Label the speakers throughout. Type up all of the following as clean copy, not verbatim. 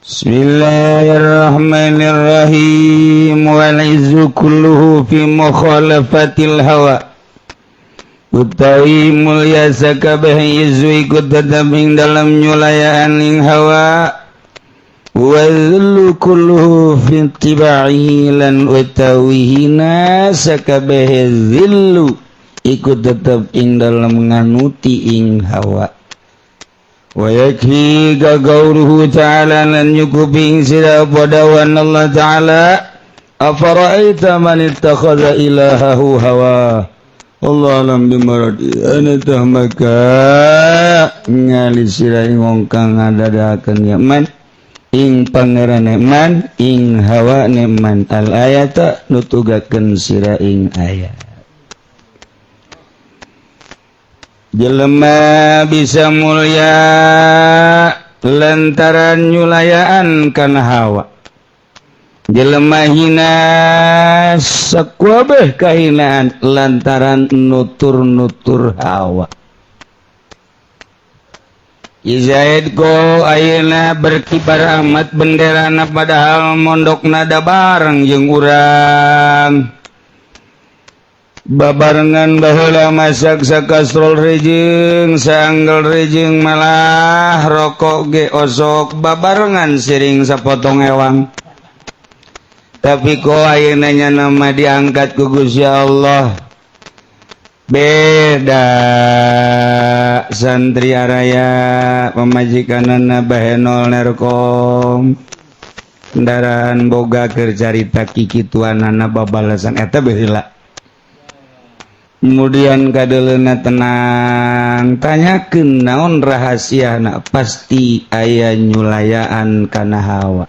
Speaker 1: Bismillahirrahmanirrahim. Wal izzu kulluhu fi mukhalafatil hawa. Utawi mulya sakabeh izu iku tetep ing dalam nyulayaan ing hawa. Wa dzullu kulluhu fi ittiba'ihi lan utawi hina sakabeh zillu iku tetep ing dalam nganuti ing hawa. Wa yakfika qawluhu ta'ala lan nyukupi ing sira apa dawuhan Allah Ta'ala, afara'aita man ittakhadha ilahahu hawa. Allah alam bimaradi ana tah maka ngali sira ing wong kang ngadadakeun ya man ing pangerane man ing hawa man al ayata nutugakeun sira ing ayat. Jelema bisa mulia lantaran nyulayaan kana hawa. Jelema hina sakuabeh kahinaan lantaran nutur-nutur hawa. Izaid ko ayeuna berkibar amat benderana padahal mondok nada bareng jeung urang. Babarengan baheula masak sakastrol rejeng sanggel rejeng malah rokok ge osok babarengan siring sapotong ewang. Tapi kok ayeuna nya nama diangkat ku Gusti Allah beda. Santri araya pamajikanana bahenol nerkom kendaraan boga keur carita kikituanana babalasan eta baheula. Kemudian kadeleuna tenang tanyakeun naon rahasiana pasti aya nyulayaan kana hawa.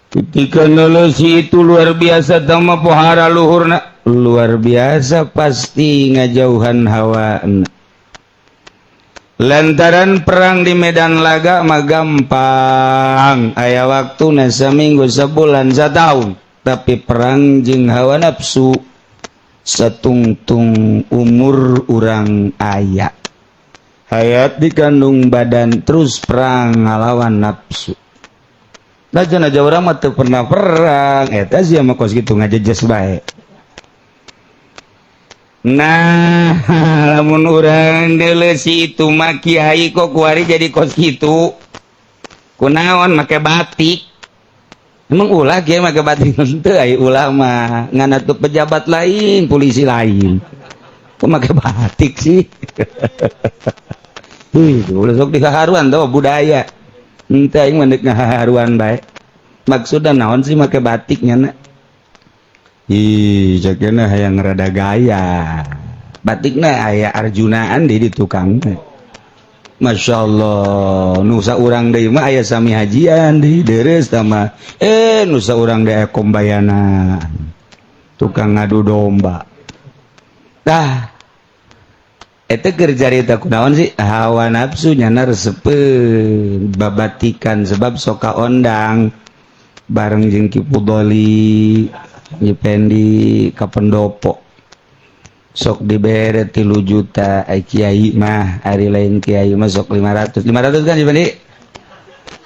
Speaker 1: Ketika ngeleusi itu luar biasa tama pohara luhurna luar biasa pasti ngajauhan hawa. Lantaran perang di medan laga mah gampang aya waktuna saminggu sabulan sataun, tapi perang jeung hawa nafsu satungtung umur urang aya hayat dikandung badan terus perang ngalawan nafsu. Nah cenah urang mah teu pernah perang eta sia mah kos kitu ngajejes bae. Nah lamun urang deuleusi itu mah kiai kok kuari jadi kos kitu kunaon make batik. Emang ulah kiai make batik henteu ai ulah mah ngan atuh pejabat lain polisi lain kok make batik sih. Hih, ulah sok dihaharuan tau budaya henteu aing mah deuk ngahaharuan bae. Maksudna naon sih make batik nya? Ih, cekena hayang rada gaya. Batikna aya arjunaan di tukang. Masya Allah, nusa urang deui mah aya sami hajian di deres sama nusa urang deui kombayana. Tukang ngadu domba. Tah eta keur carita kunaon sih? Hawa nafsu nyana resepeun babatikan sebab soka ondang bareng jeung Ki Pudoli nyipendi ka pendopo. Sok dibere 3 juta ai kiai mah ari lain kiai mah sok 500 500 kan Nyipendi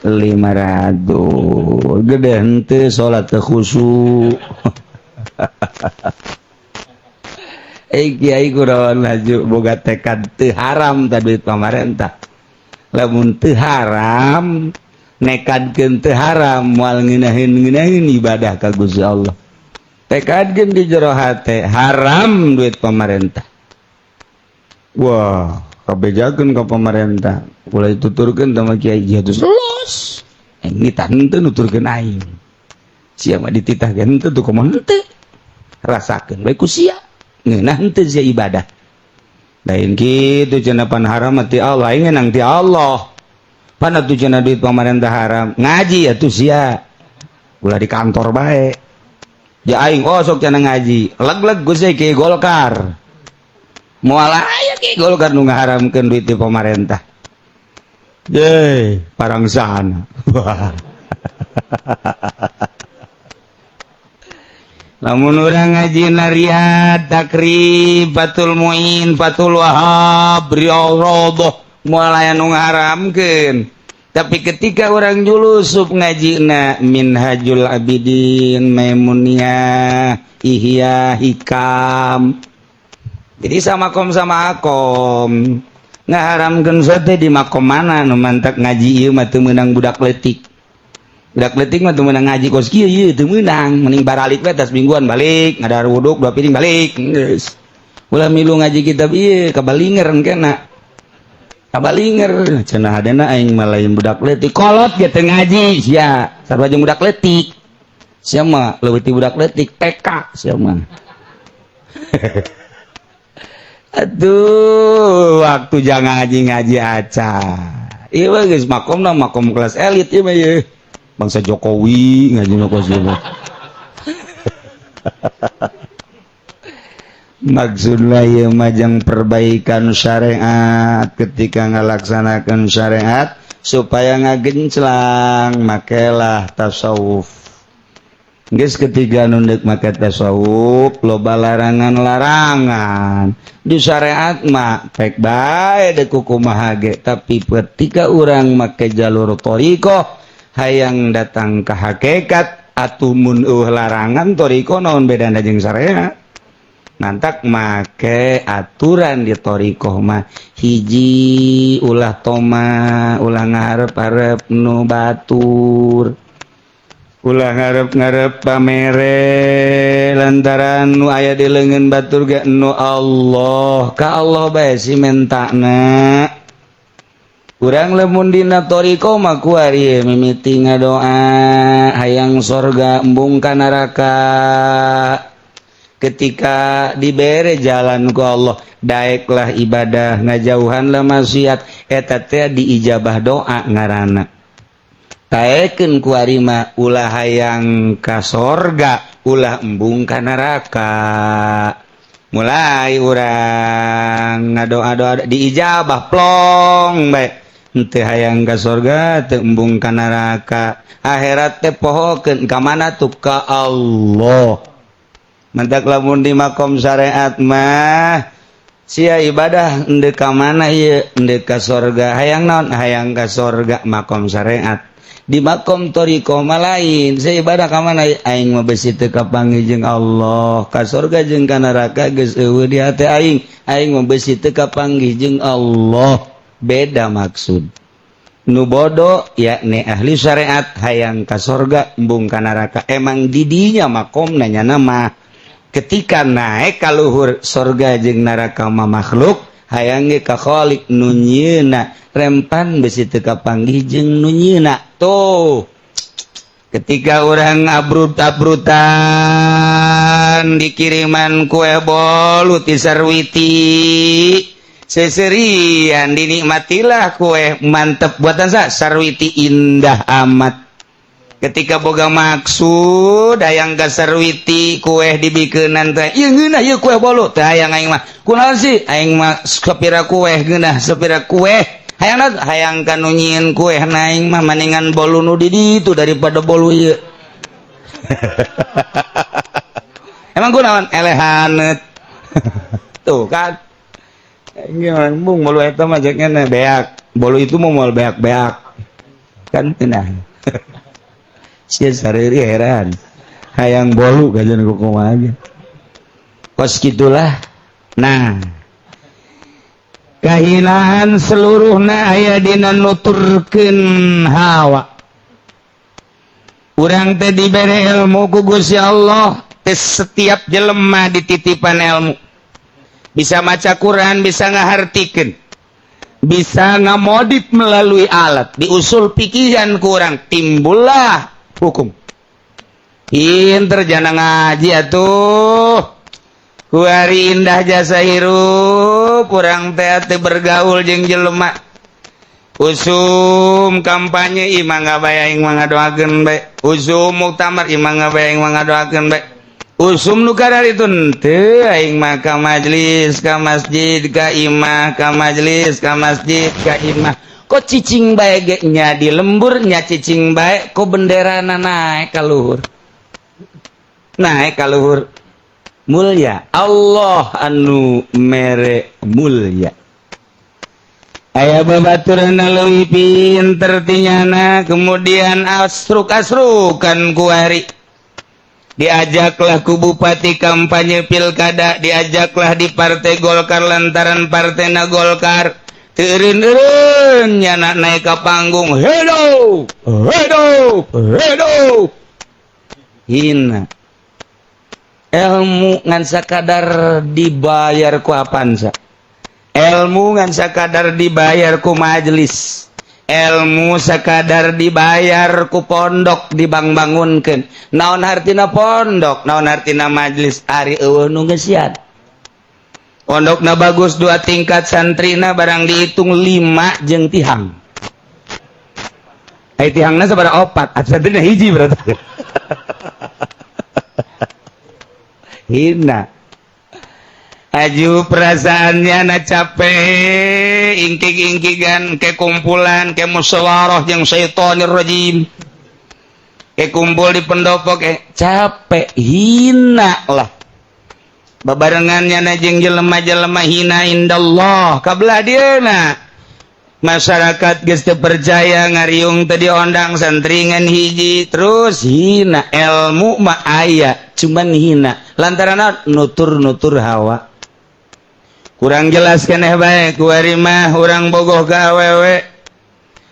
Speaker 1: 500 gede henteu salat teu khusyuk. Kiai kunaon laju boga tekad teu haram ta duit pamarentah. Lamun teu haram nekadkeun teu haram moal ngeunaheun-ngeunaheun ibadah ka Gusti Allah. Tekadkeun di jero hate haram duit pamarentah. Wah, kabejakeun ka pamarentah. Ulah dituturkeun sama kiai geus los. Ini tah henteu nuturkeun aing. Sia mah dititahkeun henteu tuh kumaha henteu. Rasakeun bae ku sia. Ngeunah henteu sia ibadah. Lain kitu cenah pan haram ti Allah, aing nang ti Allah. Pan atuh cenah duit pamarentah haram. Ngaji atuh sia. Ulah di kantor bae. Ja aing oh sok cenah ngaji. Leg-leg geus kiai Golkar. Moal aya kiai Golkar nu ngaharamkeun duit ti pamarentah. Ye, parangsana. Lamun urang ngaji nariat takrib Fathul Muin Fathul Wahab Riyadhah moal aya nu ngaharamkeun. Tapi ketika orang julusup ngajina Minhajul Abidin, Maimuniyah, Ihya, Hikam. Jadi sama kom sama akom ngaharamkeun teh di makom mana nu mantak ngaji ieu mah teu meunang budak leutik. Budak leutik mah teu meunang ngaji kos kieu, ieu teu meunang, mending baralik we tas mingguan balik, ngadahar wuduk dua piring balik, geus. Ulah milu ngaji kitab ieu kabalinger engkena. Kabalinger cenah hadena aing mah lain budak leutik, kolot ge teu ngaji sia, sarua jeung budak leutik. Sia mah leuwih ti budak leutik, TK sia mah. Aduh, waktu jangan ngaji-ngaji aca. Iya mah geus makomna makom kelas elit ieu mah ieu. Bangsa Jokowi ngaji nu kos ieu mah. Maksudna ieu mah jang perbaikan syariat ketika ngalaksanakeun syariat supaya ngagenclang makelah tasawuf. Geus ketiga nunduk make tasawuf loba larangan-larangan di syariat mah pek bae deuk kumaha ge, tapi ketika urang make jalur thariqah hayang datang ke hakikat atuh mun eueuh larangan thariqah naon bedana jeung syariat. Mantak make aturan di thariqah mah hiji ulah toma, ulah ngaharep-harep nu batur, ulah ngarep-ngarep pamere lantaran nu aya di leungeun batur ge nu Allah, ka Allah bae si mentana. Urang lamun dina thariqah mah kuari mimiti ngadoa hayang sorga embung ka neraka. Ketika dibere jalan ku Allah, daeklah ibadah, ngajauhanlah maksiat, eta teh diijabah doa ngaranna. Taekeun ku ari mah ulah hayang ka sorga, ulah embung ka neraka. Mulai urang ngadoa-doa diijabah plong bae. Henteu hayang ka sorga, teu embung ka neraka. Akhirat teh pohokeun ka mana tuh, ka Allah. Mantak lamun di makom syariat mah sia ibadah endek ka mana ieu, endek ka sorga, hayang naon, hayang ka sorga makom syariat. Di makom thariqah mah lain, sia ibadah ka mana, aing mah besi teu kapanggih jeung Allah, ka sorga jeung ka neraka geus eueuh di hate aing, aing mah besi teu kapanggih jeung Allah. Beda maksud. Nu bodoh yakni ahli syariat hayang ka sorga embung ka neraka, emang didinya makom nanya nama. Ketika naik ka luhur sorga jeung neraka mah makhluk, hayang ge ka Khalik nu nyieuna, rempan besi teu kapanggih jeung nu nyieuna. Tuh ketika orang abrut-abrutan dikiriman kue bolu ti Sarwiti, seserian dinikmatilah kue mantep buatan sa Sarwiti, indah amat. Ketika boga maksud hayang ka Sarwiti, kue dibikeunan teh ieu ngeunah ieu kue bolu teh hayang aing mah, kunaon sih aing mah sapira kue ngeunah, sapira kue hayang naon, hayang ka nu nyieun kue na aing mah mendingan bolu nu di ditu daripada bolu ieu. Emang kunaon, elehaneut. Tuh kan gimana bung bolu eta mah ceknya beak, bolu itu mau moal beak-beak kan cenah. Sia sareri heran hayang bolu kajian kumaha ge kos gitulah. Nah, kahinaan seluruhna aya dina nuturkeun hawa. Urang teh dibere ilmu ku Gusti Allah teh, setiap jelema dititipan ilmu, bisa maca Quran, bisa ngahartikeun, bisa ngamodif melalui alat diusul pikiran kurang timbullah hukum. Pinter jana ngaji atuh kuari indah jasa hirup kurang teh bergaul jeung jelema usum kampanye imah ngabae aing mah ngadoakeun bae, usum muktamar imah ngabae aing mah ngadoakeun bae, usum nu itu henteu aing mah ka majlis ka masjid ka imah, ka majlis ka masjid ka imah. Kok cicing bae ge nya di lembur nya cicing bae, kok benderana naik ka luhur, naik ka luhur. Mulia Allah anu mere mulia. Aya babaturan leuwih pinter tinyana, kemudian asruk-asrukan kuari. Diajaklah ku bupati kampanye pilkada, diajaklah di partai Golkar lantaran partena Golkar. Teu eureun-eureun nyana naik ka panggung, hidup, hidup, hidup. Hina. Ilmu ngan sakadar dibayar ku Avanza. Ilmu ngan sakadar dibayar ku majelis. Ilmu sakadar dibayar ku pondok dibang-bangunkeun. Naon hartina pondok, naon hartina majelis, ari euweuh nu ngeusian. Pondokna bagus dua tingkat, santrina barang dihitung 5 jeung tihang. Ai tihangna sabaraha? Opat. Santrina hiji berarti. Hina. Aju perasaannya na capek, ingkig-ingkigan ke kumpulan ke musyawarah jeung syaitonir rajim. Ke kumpul di pendopo ke capek, hina lah. Babarengannya na jeung jelema-jelema hina indallah kabelah dieuna. Masyarakat geus teu percaya, ngariung teu diondang, santri ngan hiji, terus hina. Ilmu mah aya, cuman hina lantaran nutur-nutur hawa. Kurang jelas keneh bae kuari mah urang bogoh ka awewe.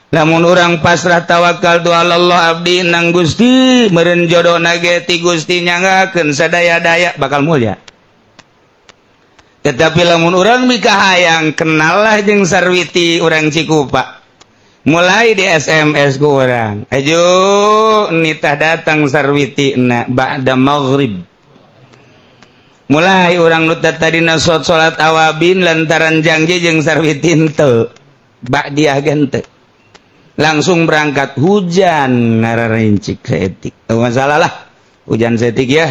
Speaker 1: Lamun urang pasrah tawakal tu Allah, abdi nang Gusti, meureun jodohna ge ti Gusti, nyanggakeun sadaya-daya bakal mulia. Tetapi lamun urang mikahayang kenal lah jeung Sarwiti urang Cikupa, mulai di SMS ku urang, ayo nitah datang Sarwiti na ba'da maghrib. Mulai urang nu tadina salat awabin lantaran janji jeung Sarwiti henteu ba'diah ge langsung berangkat, hujan ngararincik saeutik, masalah lah hujan saeutik ya.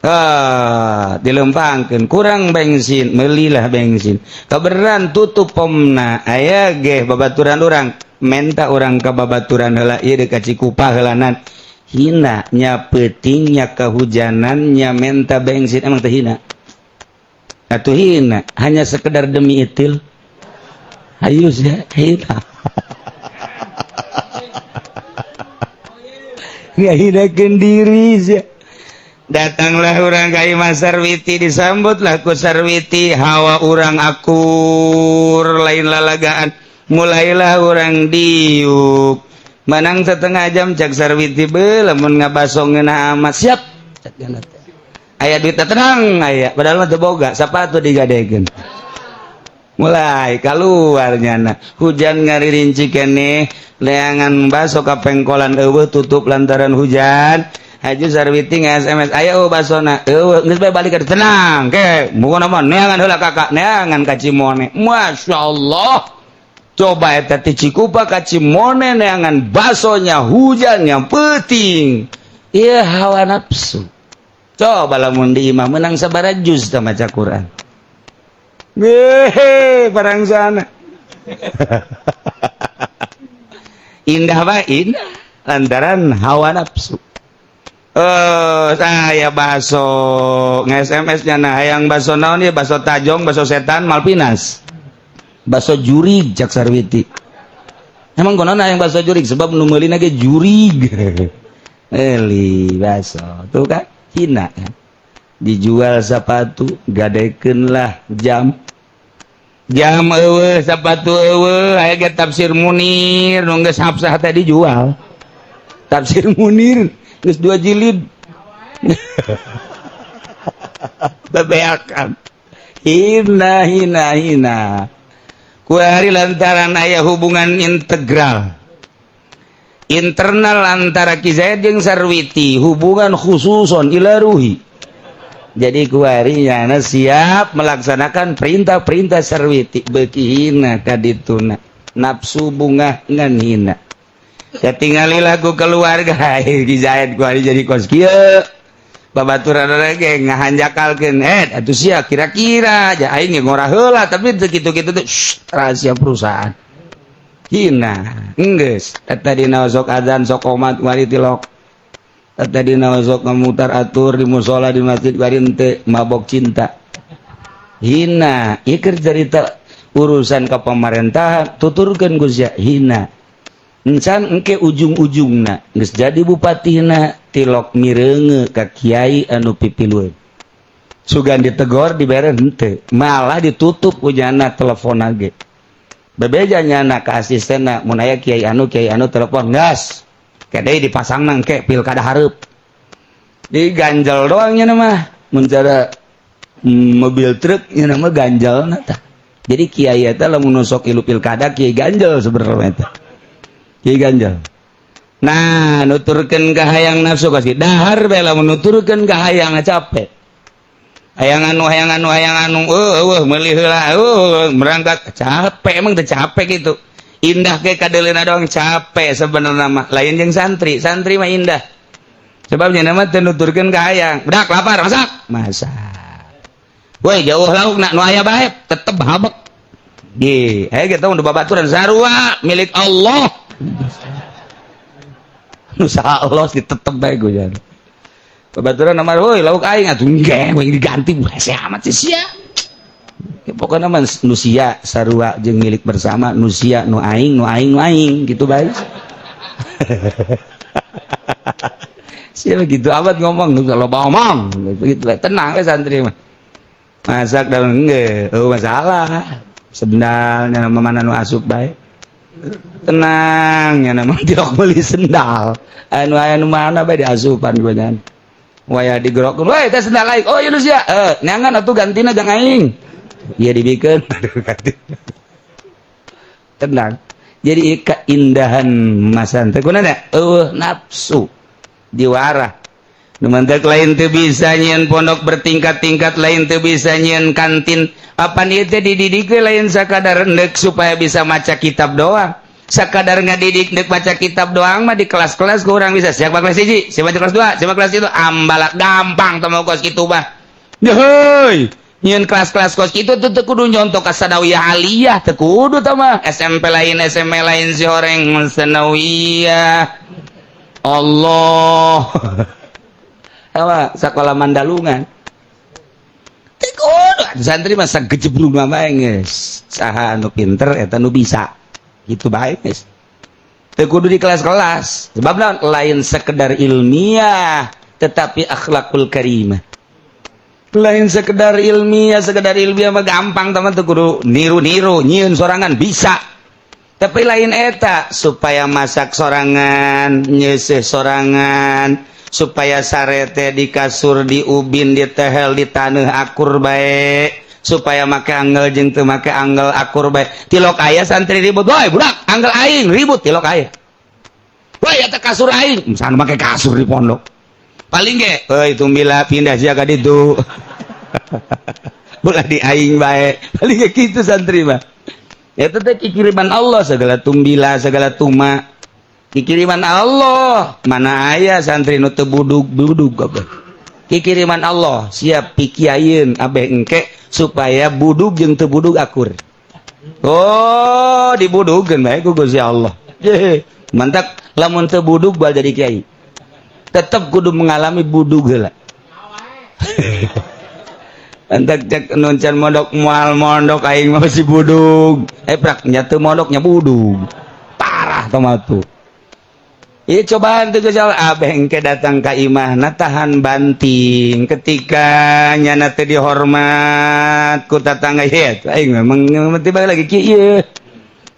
Speaker 1: Ah, dilempangkeun kurang bensin, melilah bensin, kaberan tutup pomna, aya ge babaturan urang, menta urang ka babaturan heula ieu dekat Cikupa heulanan. Hina nya peutingnya, kehujanan nya menta bensin, emang teh hina atuh? Hina hanya sekedar demi itil, ayo sia hina. Ngahinakeun diri sia. Datanglah urang ka imah Sarwiti, disambutlah ku Sarwiti, hawa urang akur lain lalagaan, mulailah urang diuk menang setengah jam, cak Sarwiti, be lamun ngabaso ngeunah amat, siap cak teh. Aya duit tenang aya, padahal mah teu boga sapatu digadekeun. Mulai keluar nyana, hujan ngaririnci keneh, leangan baso ka pengkolan euweuh, tutup lantaran hujan. Haji Sarwiti nge-SMS, ayo basona euweuh, geus bae balik, tenang ke bukan apa, neangan heula kakak, neangan ka Cimone. Masya Allah, coba eta ti Cikupa ka Cimone neangan basonya, hujannya peuting. Ieu hawa nafsu. Coba lamun di imah menang sabaraha juz tah maca Quran. Hehe, barang sana indah bae, indah lantaran hawa nafsu. Saya baso nge-SMS nya, nah hayang baso naon ya? Baso tajong, baso setan, Malpinas, baso jurig, cak Sarwiti. Emang konon hayang baso jurig? Sebab nu meulina ge jurig. Eli baso tuh kan hina kan? Dijual sepatu, gadekeun lah jam, jam eueuh, sepatu eueuh, aya ge tafsir Munir nu geus hafsah teh dijual. Tafsir Munir geus 2 jilid. Bebeakan. Hina hina hina. Kuari lantaran aya hubungan integral internal antara Ki Zaid jeung Sarwiti, hubungan khususon ila ruhi. Jadi kuari nyana siap melaksanakan perintah-perintah Sarwiti, beuki hina kadituna, nafsu bungah ngan hina. Ketingali lagu keluarga Ki Zaid kuari jadi kos kieu, babaturan ge ngahanjakalkeun, atuh sia kira-kira aja aing ge ngora heula, tapi teu kitu-kitu teh rahasia perusahaan. Hina enggeus eta dina sok azan, sok qomat kuari tilok, eta dina sok ngamutar atur di musala, di masjid kuari henteu mabok cinta. Hina ieu keur cerita. Urusan ke pemerintahan tuturkeun ku sia hina. Encan engke ujung-ujungna geus jadi bupatina, tilok mireunge ka kiai anu pipilueun. Sugan ditegor, dibere henteu, malah ditutup ku nyana telepon ge. Bebeja nyana ka asistenna, mun aya kiai anu telepon, gas kede dipasang nang ke pilkada hareup. Diganjel doang nya mah, mun cara mobil truk nya mah ganjel tah. Jadi kiai eta lamun sok ilu pilkada, kiai ganjel sebenarnya eta. Kiai ganjel. Nah, nuturkeun ka hayang nafsu kasih dahar bae, lamun nuturkeun ka hayang capek. Hayang anu, hayang anu, hayang anu, eueuh meuli heula, eueuh berangkat capek, emang teu capek gitu. Indah ke kadeleuna doang capek sebenarnya mah. Lain jeung santri, santri mah indah. Sebabnya nama teu nuturkeun ka hayang. Budak lapar, masak. Masak. Woi, jauh lauk nak nu aya bae, tetep habek. Ge, aya gitu udah babaturan sarua milik Allah. Nu saha Allah ditetep bae gue jan. Babaturan nama, woi, lauk aing atuh engge, we diganti hese amat sih sia. Ya, pokoknya mah nu sia sarua jeung milik bersama, nu sia nu aing, nu aing, nu aing gitu bae. Sia begitu amat ngomong, kalau ngomong begitu tenang we santri mah. Masak dalam engge, oh masalah. Sendalnya mana nu asup bae. Tenang nya nama tilok beli sendal. Anu aya nu mana bae diasupan gua nyan. Waya digerokkeun, "Woi, teh sendal aing." "Oh, ieu sia." "Eh, neangan atuh gantina jang aing." Iya dibikeun. Tenang. Jadi keindahan masa teh kunaon eueuh nafsu diwarah. Nu mantak lain teu bisa nyieun pondok bertingkat-tingkat, lain teu bisa nyieun kantin. Apan ieu teh dididik lain sakadar endek supaya bisa maca kitab doang. Sakadar ngadidik ndek baca kitab doang mah di kelas-kelas kurang bisa. Siapa kelas 1, siapa kelas 2, siapa kelas itu ambalak gampang teu mau kos kitu mah. Heuy, nyieun kelas-kelas kos kitu tuh teu kudu nyontok ka sanawiyah aliyah, teu kudu tah mah. SMP lain, SMP lain si horeng sanawiyah. Allah. Apa sekolah Mandalungan. Teu kudu santri mah sagejeblug mah bae geus. Saha anu pinter eta nu bisa. Gitu bae geus. Teu kudu di kelas-kelas. Sebab lain sekedar ilmiah tetapi akhlakul karimah. Lain sekedar ilmiah mah gampang teman, teu kudu niru-niru, nyieun sorangan bisa. Tapi lain eta supaya masak sorangan, nyeuseuh sorangan, supaya sarete di kasur, di ubin, di tehel, di taneuh akur bae, supaya make anggel jeung teu make anggel akur bae. Tilok aya santri ribut, "Woi budak, anggel aing," ribut tilok aya. "Woi, eta kasur aing," misalnya make kasur di pondok. Paling ge, "Euy, tumbila pindah sia ka ditu." Ulah di aing bae. Paling ge kitu santri mah. Eta teh kiriman Allah segala tumbila, segala tuma. Kiriman Allah. Mana aya santri nu teu budug-budug kabeh. Kiriman Allah, siap pikiayeun abeh engke supaya budug jeung teu budug akur. Oh, dibudugeun bae ku Gusti Allah. Mantap, lamun teu budug bal jadi kiai. Tetep kudu mengalami budug heula. Entek cek nuncan mondok, moal mondok aing mah masih budug. Eh, prak nya teu mondoknya budug. Parah tah tuh. Ieu cobaan tuh Gusti Allah, abeh engke datang ka imahna tahan banting ketika nyana teh dihormat ku tatangga, ye aing memang tiba lagi kieu.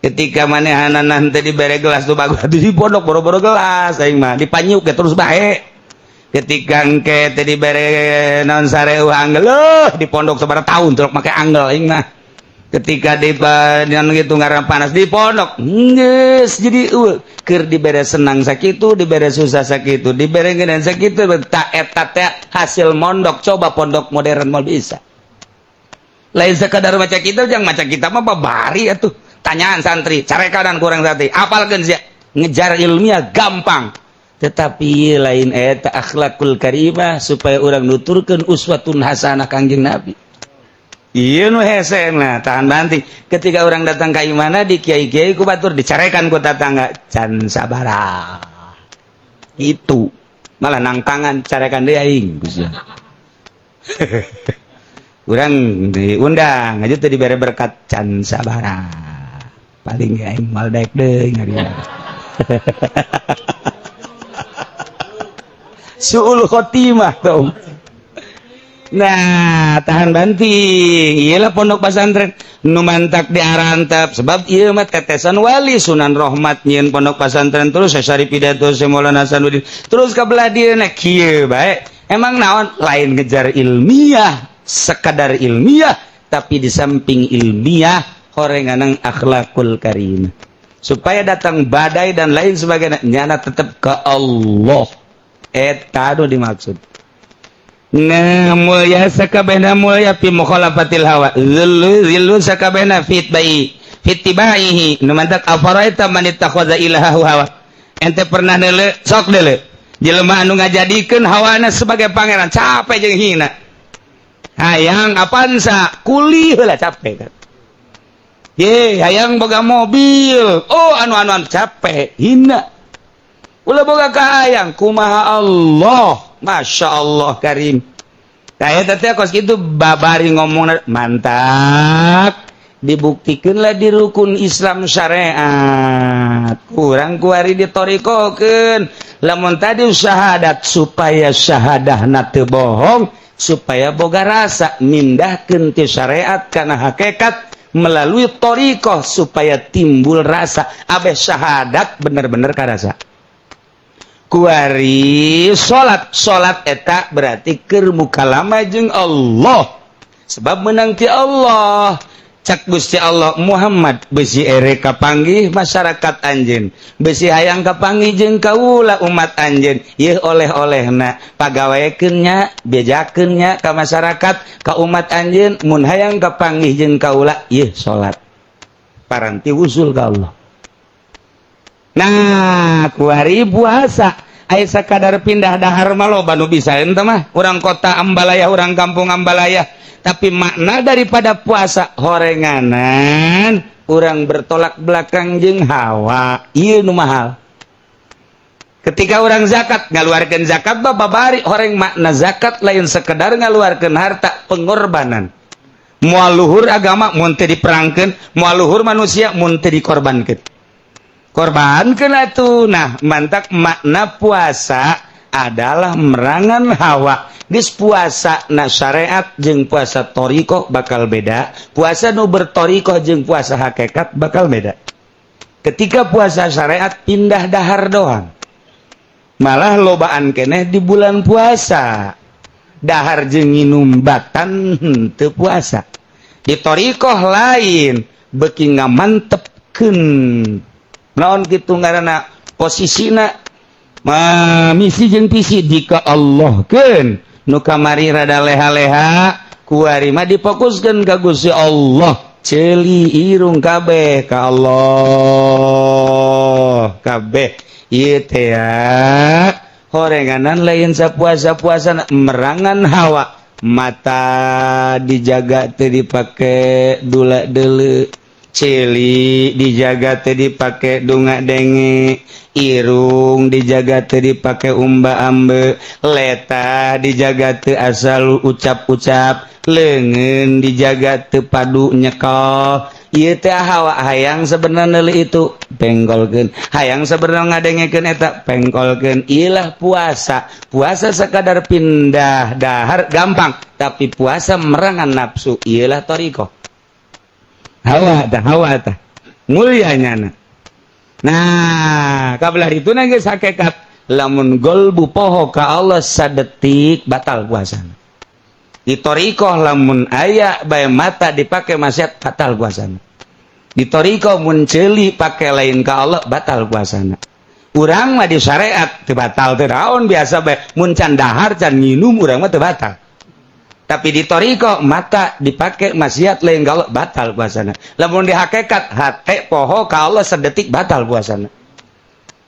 Speaker 1: Ketika manehanana teh dibere gelas tuh bagus di pondok, boro-boro gelas aing mah dipanyuk ge terus bae. Ketika engke teh dibere naon sare anggel di pondok sabaraha tahun terus make anggel aing mah. Ketika di gitu ngaran panas di pondok geus jadi keur dibere senang sakitu, dibere susah sakitu, dibere ngeunan sakitu, tak eta teh hasil mondok. Coba pondok modern mau bisa lain sekadar baca kitab, jangan maca kitab mah babari atuh. Tanyaan santri, carekanan kurang santri, apalkeun sia ngejar ilmiah gampang, tetapi lain eta akhlakul karimah supaya orang nuturkeun uswatun hasanah Kangjeng Nabi. Iya nu hese nah tahan banting ketika orang datang ka imana di kiai-kiai ku batur dicarekan ku tetangga can sabara itu malah nang tangan carekan deui aing. Urang diundang aja tadi dibere berkat can sabaraha, paling ya aing moal daek deui ngari. Suul khotimah tuh. Nah, tahan banting. Iyalah pondok pesantren nu mantak diarantap, sebab ieu mah tetesan wali Sunan Rohmat nyieun pondok pesantren, terus Syarif pidato Maulana Hasanuddin, terus ka belah dieu kieu bae. Emang naon, lain ngejar ilmiah sekadar ilmiah, tapi di samping ilmiah horenganang akhlakul karim supaya datang badai dan lain sebagainya nyana tetap ke Allah. Eta nu dimaksud. Nah, mulia sakabehna, mulia fi mukhalafatil hawa, zillu zillu sakabehna fit bai fitibaihi. Nu mantak afaraita man ittakhadha ilahahu hawa. Ente pernah neule? Sok deuleu jelema anu ngajadikeun hawana sebagai pangeran, capek jeung hina. Hayang Avanza, kuli heula capek kan ye. Hayang boga mobil, oh, anu anu anu, capek hina. Ulah boga kahayang kumaha Allah. Masya Allah Karim. Kayak teh kos gitu babari ngomong mantap, dibuktikanlah di rukun Islam syariat kurang kuari ditorikokeun. Lamun tadi syahadat supaya syahadah teu bohong, supaya boga rasa mindahkeun ti syariat kana hakikat melalui torikoh, supaya timbul rasa abeh syahadat bener-bener karasa. Kuari salat, salat eta berarti keur mukalama jeung Allah, sebab menang ti Allah. Cak Gusti Allah, "Muhammad, besi ere kapanggih masyarakat anjeun, besi hayang kapanggih jeung kaula umat anjeun, ieu oleh-olehna, pagawekeun nya, bejakeun nya ka masyarakat, ka umat anjeun. Mun hayang kapanggih jeung kaula, ieu salat paranti usul ka Allah." Nah, kuari puasa aya sakadar pindah dahar mah loba nu bisa ente mah, urang kota Ambalaya, urang kampung Ambalaya. Tapi makna daripada puasa horenganan urang bertolak belakang jeung hawa. Ieu nu mahal. Ketika orang zakat, ngaluarkeun zakat babari horeng makna zakat lain sekedar ngaluarkeun harta, pengorbanan. Moal luhur agama mun teu diperangkeun, moal luhur manusia mun teu dikorbankeun. Korbankeun atuh. Nah, mantak makna puasa adalah merangan hawa. Geus puasa na syariat jeung puasa torikoh bakal beda, puasa nu bertorikoh jeung puasa hakikat bakal beda. Ketika puasa syariat pindah dahar doang, malah lobaan keneh di bulan puasa dahar jeung nginum batan teu puasa. Di torikoh lain, beki ngamantepkeun naon kitu ngaranna, posisina ma misi jeung visi jika Allah keun. Nu kamari rada leha-leha, kuari mah difokuskeun ka Gusti Allah, ceuli irung kabeh ka Allah kabeh. Ieu teh ya horenganan lain sapuasa-puasa merangan hawa. Mata dijaga teu dipake dula deuleu, ceuli dijaga teu dipake dunga denge, irung dijaga teu dipake umba ambe, leta dijaga teu asal ucap-ucap, leungeun dijaga teu padu nyekel. Ieu teh hawa hayang sebenarnya itu pengkolkeun, hayang sebenarnya ngadengekeun eta pengkolkeun. Ilah puasa. Puasa sekadar pindah dahar gampang, tapi puasa merangan nafsu iyalah torikoh. Hawa tah, hawa tah mulianya. Nah, kabelah itu geus hakikat, lamun golbu poho ka Allah sadetik batal puasa. Di torikoh lamun aya bae mata dipake maksiat, batal puasana. Di torikoh mun ceuli pake lain ka Allah, batal puasana. Urang mah di syariat teu batal, teu naon, biasa bae. Mun can dahar, can nginum, urang mah teu batal. Tapi di toriko mata dipakai maksiat lain ka Allah, batal puasana. Lamun di hakikat hate poho ka Allah sedetik, batal puasana.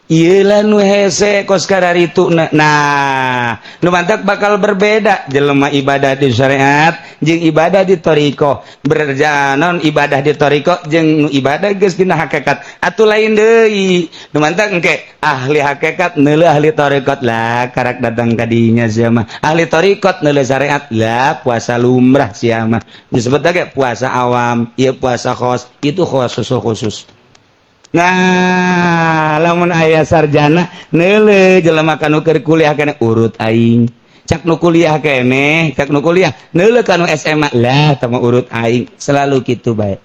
Speaker 1: Ieu lah nu hese kos kararitu. Nah, nu mantak bakal berbeda jelema ibadah di syariat jeung ibadah di thariqah, berjalan ibadah di thariqah jeung ibadah geus dina hakikat atuh lain deui. Nu mantak engke ahli hakikat neuleuh ahli thariqat, lah karak datang ka dinya sia mah. Ahli thariqat neuleuh syariat, lah puasa lumrah sia mah. Disebut lagi puasa awam, ieu puasa khos, itu khusus khusus. Nah, lamun aya sarjana neuleuh jelema kanu keur kuliah keneh, urut aing. Cak nu kuliah keneh, cak nu kuliah neuleuh kanu SMA, lah tama urut aing, selalu kitu bae.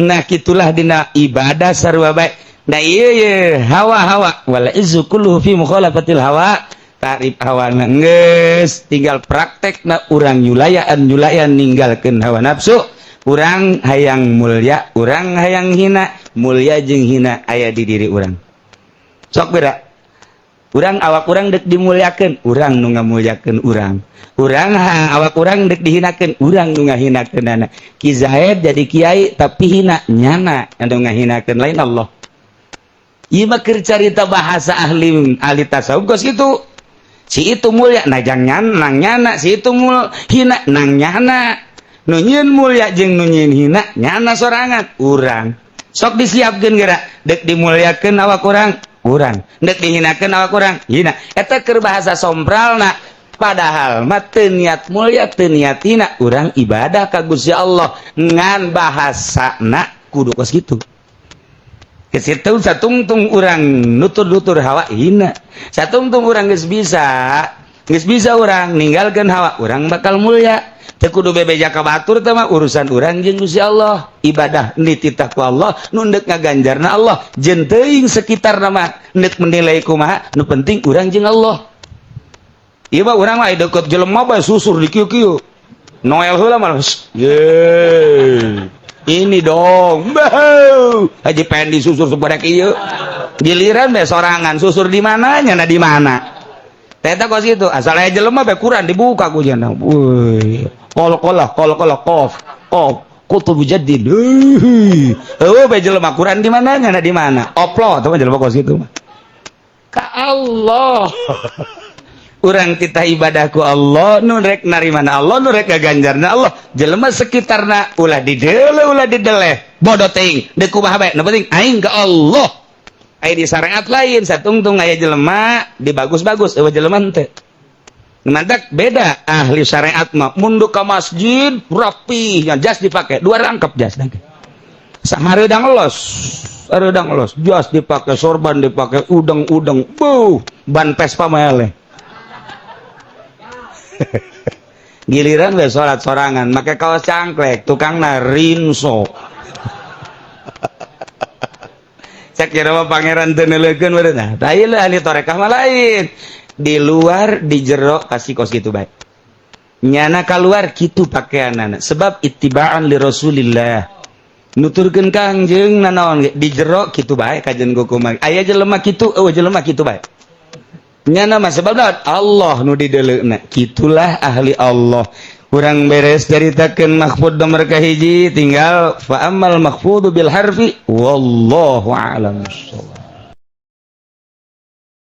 Speaker 1: Nah, kitulah dina ibadah sarua bae. Nah, ieu ye hawa-hawa wal izzu kulluhu fi mukhalafatil hawa. Tarif hawa geus tinggal praktekna urang nyulayaan nyulayan ninggalkeun hawa nafsu. Urang hayang mulia, urang hayang hina, mulia jeung hina aya di diri urang. Sok beda. Urang awak urang dek dimuliakeun, urang nu ngamuliakeun urang. Urang awak urang dek dihinakeun, urang nu ngahinakeunana. Ki Zaid jadi kiai tapi hina, nyana anu ngahinakeun, lain Allah. Ieu mah keur carita bahasa ahli ahli tasawuf kos kitu. Si itu mulia najang nyan nang nyana, si itu mul hina nang nyana. Nu nyieun mulia jeung nu nyieun hina nyana sorangan urang. Sok disiapkeun geura, dek dimuliakeun awak urang, urang. Dek dihinakeun awak urang, hina. Eta keur bahasa sompralna. Padahal mah teu niat mulia, teu niat hina, urang ibadah ka Gusti Allah ngan bahasana kudu kos kitu. Ke situ satungtung urang nutur-nutur hawa hina. Satungtung urang geus bisa urang ninggalkeun hawa, urang bakal mulia. Teu kudu bebeja ka batur teh mah, urusan urang jeung Gusti Allah. Ibadah nititah ku Allah, nu ndek ngaganjarna Allah. Jeung teuing sekitar mah ndek menilai kumaha, nu penting urang jeung Allah. Ieu mah urang mah deukeut jelema bae susur di kieu-kieu. Noel heula mah. Ye. Ini dong. Bau. Haji Pendi susur sebarek ieu. Giliran bae sorangan susur di mana nyana di mana. Teta kos gitu, asal aya jelema bae Quran dibuka ku jana. Woi. Qol qolah qol qolah qof qof qutub jadid. Heueuh bae jelema Quran di mana nyana di mana. Oplo tuh jelema kos gitu mah. Ka Allah. Urang kita ibadah ku Allah, nu rek narimana Allah, nu rek gaganjarna Allah. Jelema sekitarna ulah dideuleu, ulah dideleh. Bodoh teuing, deuk kumaha bae, nu penting aing ka Allah. Aya di syariat lain, satungtung aya jelema di bagus-bagus, eueuh jelema henteu. Mantak beda ahli syariat mah mundur ke masjid rapi, jas dipakai dua rangkap jas. Sahareudang los, hareudang los, jas dipakai, sorban dipakai, udeng-udeng, buh, ban Vespa mah. Giliran we salat sorangan make kaos cangklek, tukangna rinso. Cek kira mah pangeran teu neuleukeun meureun. Nah, tah ieu ahli tarekah mah lain. Di luar di jero kasih kos gitu bae. Nyana keluar kitu pakaianana sebab ittiba'an li Rasulillah. Nuturkeun Kangjeng nanaon ge di jero kitu bae kajen kumaha. Aya jelema kitu, eueuh jelema kitu bae. Nyana mah sebab naon? Allah nu dideuleuna. Kitulah ahli Allah. Kurang beres caritakeun mahfud nomor kahiji, tinggal fa ammal mahfudu bil harfi wallahu a'lam bissawab.